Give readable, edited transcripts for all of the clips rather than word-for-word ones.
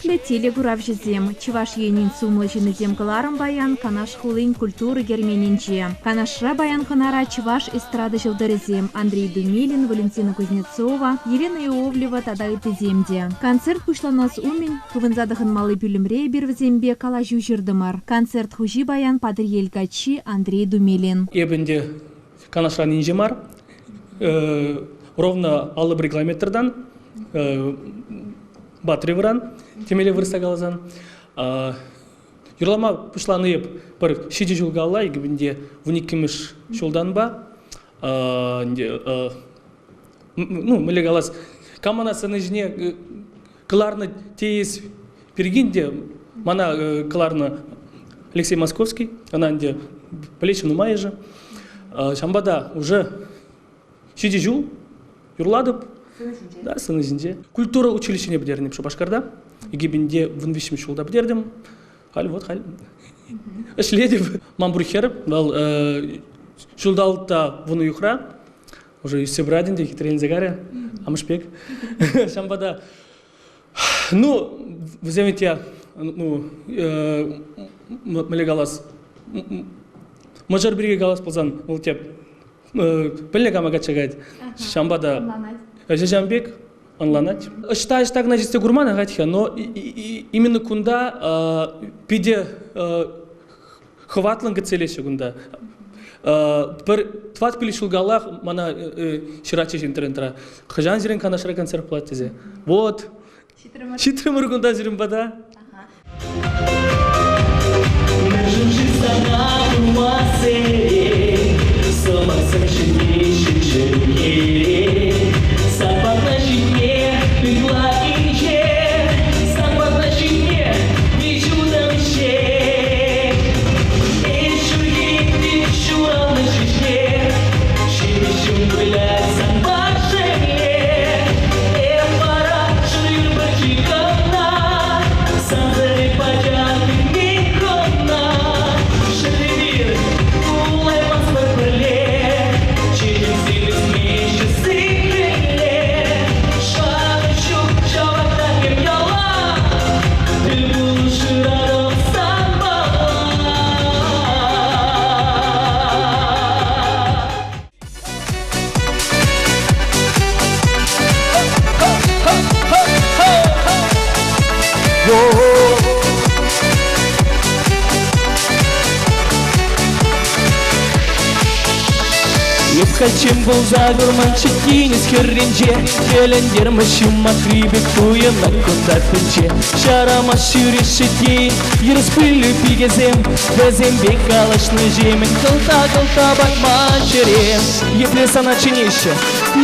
Хисеплӗ телекуравҫӑсем, Чӑваш Енӗн сумлӑ ҫыннисем кӑларӑм паян Канаш хулин культура керменӗнче. Канашра паян хӑнара чӑваш эстрада ҫӑлтӑрӗсем Андрей Думилин, Валентина Кузнецова, Елена Иовлева тата ыттисем те. Концерт пуҫланас умӗн хывӑнса тӑхӑнмалли пӳлӗмре эпир вӗсемпе калаҫу ҫыртӑмӑр. Концерт хуҫи паян Патӑрьел каччи Андрей Думилин. Эпӗ ӗнтӗ Канашран инҫе мар, ровно 51 километртан Батыревран, темелле вырӑсла каласан. Юрлама пуҫланӑ эп пӗр ҫичӗ ҫул калла, икӗ вуниккӗмӗш ҫултанпа. Ну, мӗнле калас, кам мана сцена ҫине кӑларнӑ теес пирки те мана кӑларнӑ Алексей Московский, ӑна ӗнтӗ пӗлеҫҫӗ нумайӑшӗ. Ҫавӑнпа та уже ҫичӗ ҫул юрлатӑп. Да, сцена ҫинче. Культура училищине пӗтернӗ Шупашкарта. Икӗ 13 ҫулта пӗтертӗм. Халь вот халь ӗҫлетӗп. Ман пур хӗр, вӑл ҫулталӑк та вунӑ юхра. Уже ӳссе пырать ӗнтӗ, хитреленсе карӗ. Амӑш пек. Ҫавӑнпа та ну, вӗсем те, ну, мӗнле калас, мӑшӑр пирки калас пулсан, вӑл теп пӗлнӗ кама качча каять. Ҫавӑнпа та ҫавӑн пек ӑнланать. Ӑҫта ӑҫта кӑна ҫитсе курман ахать-ха, но именно кунта питӗ хӑватлӑн кӗтсе илеҫҫӗ кунта. Пӗр тӑват-пилӗк ҫул каллах мана ҫыратчӗҫ интернетра. Хӑҫан сирӗн Канашра концерт пулать тесе. Вот. Ҫитрӗмӗр кунта сирӗн пата. Мӗншӗн-ши сана курмассерен Сӑмахсем ҫӗтеҫҫӗ чӗлхерен Сан патна ҫитме ытла инҫе Сан патна ҫитме ничутам ҫеҫ Эс ҫӳркенте ҫуралнӑ ҫеҫке Ҫимӗҫӗм вылять санпа шевле Эп вара шыр пӗрчи кӑна Сансӑр пачах кӗтмен хӑна Шӗлепир пулаймастпӑр пӗрле Чечексем ӳсмеҫҫӗ сиввелле Шанӑҫ ҫук ҫавах та эп яла Тӗл пулу шыратӑп санпала. Эп хальччен пулса курманччӗ тинӗс хӗрринче Тӗлӗнтермӗш юмахри пек туйӑнать кунта тӗнче Ҫарамас ҫӳреҫҫӗ тейӗн йӑрӑс пыллӗ пикесем Вӗсемпе калаҫнӑҫемӗн кӑлта-кӑлта патман чӗре Епле сана чӗнеҫҫӗ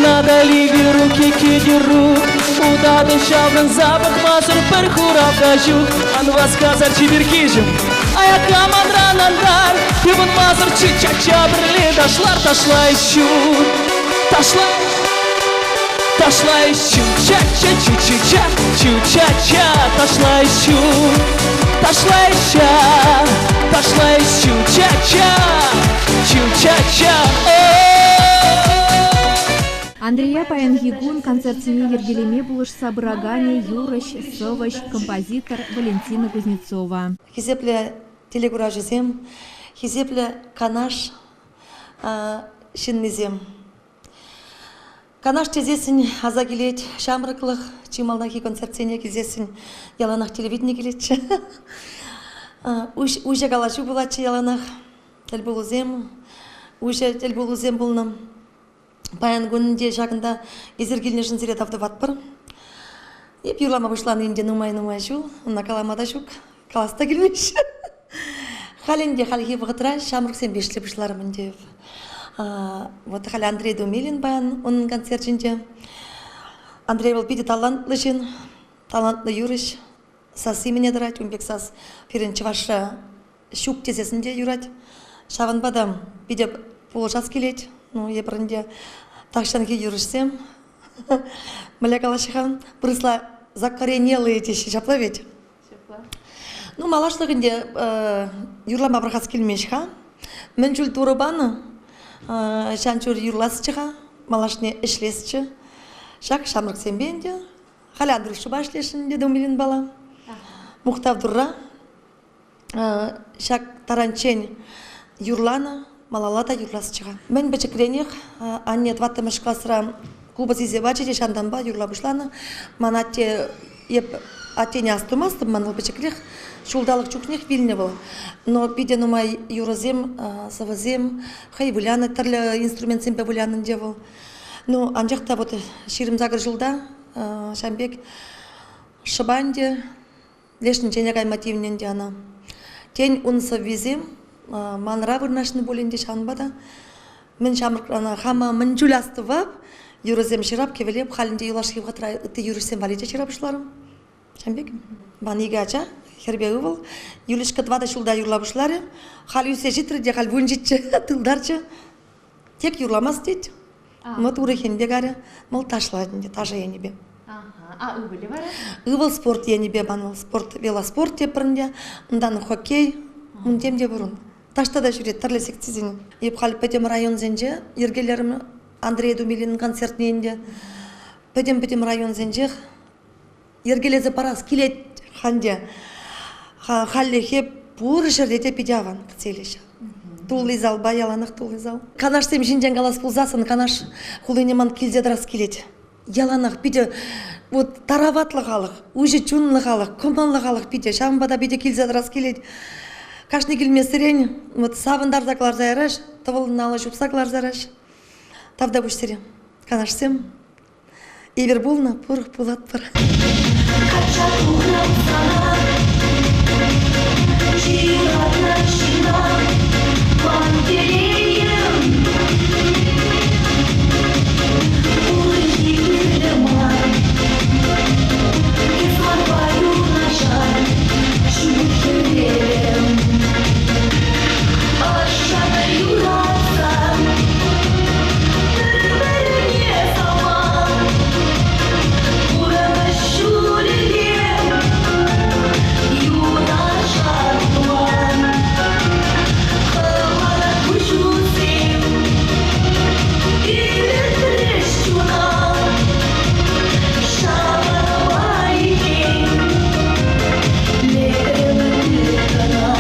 Натали руки кӗтӗрук Утатӑн ҫаврӑнса пӑхмасӑр пӗр хурав та ҫук Ан васкасӑр чиперккеҫӗм Аякка манран ан тар Тытӑнмасӑр чичача пӗрле ташлар ташлай ҫук Ташла Ташлай чу-ча-ча чу-чу-ча чу-ча-ча Ташлай ҫук Ташлай ҫа Ташлай чу-ча-ча чу-ча-ча Андрея паянхи кун концертсене йӗркелеме пулӑшса пыраканӗ юрӑҫ, сӑвӑҫ, композитор Валентина Кузнецова. Хисеплӗ телекуравҫӑсем, хисеплӗ Канаш ҫыннисем. Канаш тесессӗн аса килет ҫамрӑклӑх, чи малтанхи концертсене килсессӗн яланах телевидени килетчӗ. Уҫӑ калаҫу пулатчӗ яланах, тӗлпулусем, уҫӑ тӗлпулусем пулнӑ. Паян кун те ҫакӑнта эсир килнӗшӗн сире тав тӑватпӑр. Эп юрлама пуҫлани ӗнтӗ нумай-нумай ҫул, ӑна калама та ҫук, калас та килмест. Халь ӗнтӗ хальхи вӑхӑтра ҫамрӑксемпе ӗҫле пуҫларӑм ӗнтӗ. Вот халь Андрей Думилин паян унӑн концерчӗнче. Андрей вӑл питӗ талантлӑ ҫын, талантлӑ юрӑҫ. Сасси мӗне тӑрать, ун пек сас пирӗн чӑвашра ҫук тесессӗн те юрать. Ҫавӑнпа та питӗ пулӑшас килет. Ну, эпир ӗнтӗ тахҫанхи юрӑҫсем. Мӗнле калаҫҫӗ-ха? Вырӑсла закоренелые теҫҫӗ, ҫапла ведь? Ну, малашлӑх ӗнтӗ юрлама пӑрахас килмест-ха. Мӗн чуль Турӑ панӑ, ҫан чуль юрласчӗ-ха, малашне ӗҫлесчӗ. Ҫак ҫамрӑксемпе ӗнтӗ. Халь Андрюшӑпа ӗҫлесшӗн ӗнтӗ Думилинпала. Мухтав Турра ҫак таранччен юрланӑ, малалла та юрласчӗ-ха. Мӗн пӗчӗкренех анне тӑваттӑмӗш класра купӑс илсе пачӗ те ҫантанпа юрла пуҫланӑ. Ман атте, эп аттене астумастӑп, ман вӑл пӗчӗкрех ҫулталӑк чухнех вилнӗ вӑл. Но питӗ нумай юрӑсем, сӑвӑсем хӑй вылянӑ, тӗрлӗ инструментсемпе вылянӑ ӗнтӗ вӑл. Ну, анчах та вот 28 ҫулта ҫавӑн пек шӑпа ӗнтӗ лешнинчен кайма тивнӗ ӗнтӗ ӑна. Тен, ун сӑввисем манра вырнаҫнӑ пуль ӗнтӗ ҫавӑнпа та мӗн ҫамрӑкран хама мӗн чуль астӑвап, юрӑсем ҫырап, кӗвӗлеп, халь ӗнтӗ юлашки вӑхӑтра ытти юрӑҫсем валли те ҫыра пуҫларӑм. Ҫавӑн пек. Ман икӗ ача, хӗрпе ывӑл. Юлечка тӑватӑ ҫулта юрла пуҫларӗ. Халь ӳссе ҫитрӗ те халь вунҫиччӗ тултарчӗ. Тек юрламасть тет. Вот урӑх енпе карӗ. Мӑл ташлать ӗнтӗ, ташӑ енӗпе. А ывӑлӗ вара? Ывӑл спорт енӗпе ман спорт, велоспорт тепӗр ӗнтӗ. Унтан хоккей, ун тем те пур ун. Таҫта та ҫӳрет тӗрлӗ секцисене. Эп халь пӗтӗм районсенче йӗркелерӗм Андрей Думилин концертне ӗнтӗ. Пӗтӗм-пӗтӗм районсенчех йӗркелесе парас килет ӗнтӗ. Хальлӗхе пур ҫӗрте те питӗ аван кӗтсе илеҫҫӗ. Тулли залпа яланах тулли зал. Канашсем ҫинчен калас пулсассӑн Канаш хулине ман килсе тӑрас килет. Яланах питӗ вот тараватлӑ халӑх, уҫӑ чунлӑ халӑх, кӑмӑллӑ халӑх питӗ. Ҫавӑнпа та питӗ килсе тӑрас килет. Кашни килмессерен вот савӑнтарса кӑларса яраҫ, тӑвӑллӑн алӑ ҫупса кӑларса яраҫ. Тавтапуҫ сире, канашсем. Эпир пулнӑ, пур пулатпӑр. Качча тухрӑм сана, чи юратнӑ ҫынна, ман телейӗм. Урӑххи кирлӗ мар, эс манпа юнашар, ҫут хӗвелӗм. Ӑшшӑн юратсан пӗр-пӗрне савман. Пурӑнӑҫ ҫулӗпе юнашар туман. Хӑвӑр куҫусем илӗртрӗҫ чуна. Ҫавӑнпа иккен лекрӗм тыткӑна.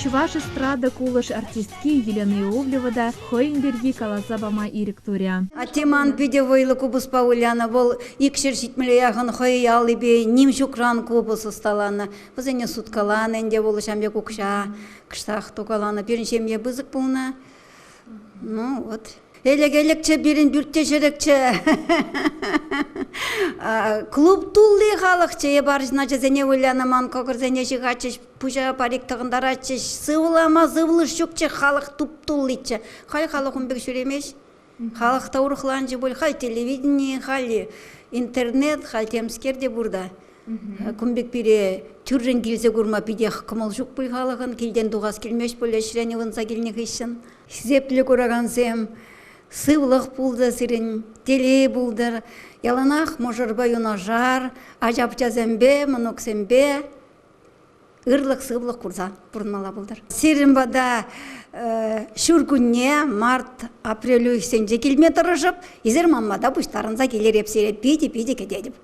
Чӑваш эстрада кулӑш артистки Елена Иовлева та хӑйӗн пирки каласа пама ирӗк турӗ. Атте ман питӗ вӑйлӑ купӑспа вылянӑ. Вӑл 270 яхӑн хӑй аллипе ним ҫукран купӑс ӑсталанӑ. Вӗсене суткаланӑ ӗнтӗ вӑл ҫам пек укҫа кӑштах тукаланӑ. Пирӗн ҫемье пысӑк пулнӑ. Ну вот. Ӗлӗк-ӗлӗкчӗ пирӗн пӳртте ҫӗрӗкчӗ. Клуб тулли халӑхчӗ. Эп арҫын ачасене вылянӑ, ман кӑкӑрсене ҫыхатчӗҫ, пуҫа парик тӑхӑнтаратчӗҫ. Сывлама сывлӑш ҫукчӗ, халӑх туп-тулличчӗ. Халь халӑх ун пек ҫӳремест. Халӑх та урӑхланчӗ пуль. Халь телевидени, халь интернет, халь темскер те пур та. Кун пек пире тӳррӗн килсе курма питех кӑмӑл ҫук пуль халӑхӑн. Килтен тухас килмест пуль ӗҫрен ывӑнса килнӗ хыҫҫӑн. Хисеплӗ куракансем, сывлӑх пултӑр сирӗн, телей пултӑр. Яланах мӑшӑрпа юнашар, ача-пӑчасемпе, мӑнуксемпе ырлӑх-сывлӑх курса пурӑнмалла пултӑр. Сирӗн пата ҫуркунне, март, апрель уйӑхсенче килме тӑрӑшӑп. Эсир ман пата пуҫтарӑнса килӗр, эп сире питӗ-питӗ кӗтетӗп.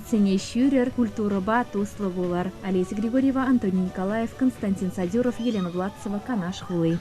Концертсене ҫӳрӗр, культурӑпа туслӑ пулӑр. Олеся Григорьева, Антоний Николаев, Константин Садюров, Елена Владцева, Канаш хули.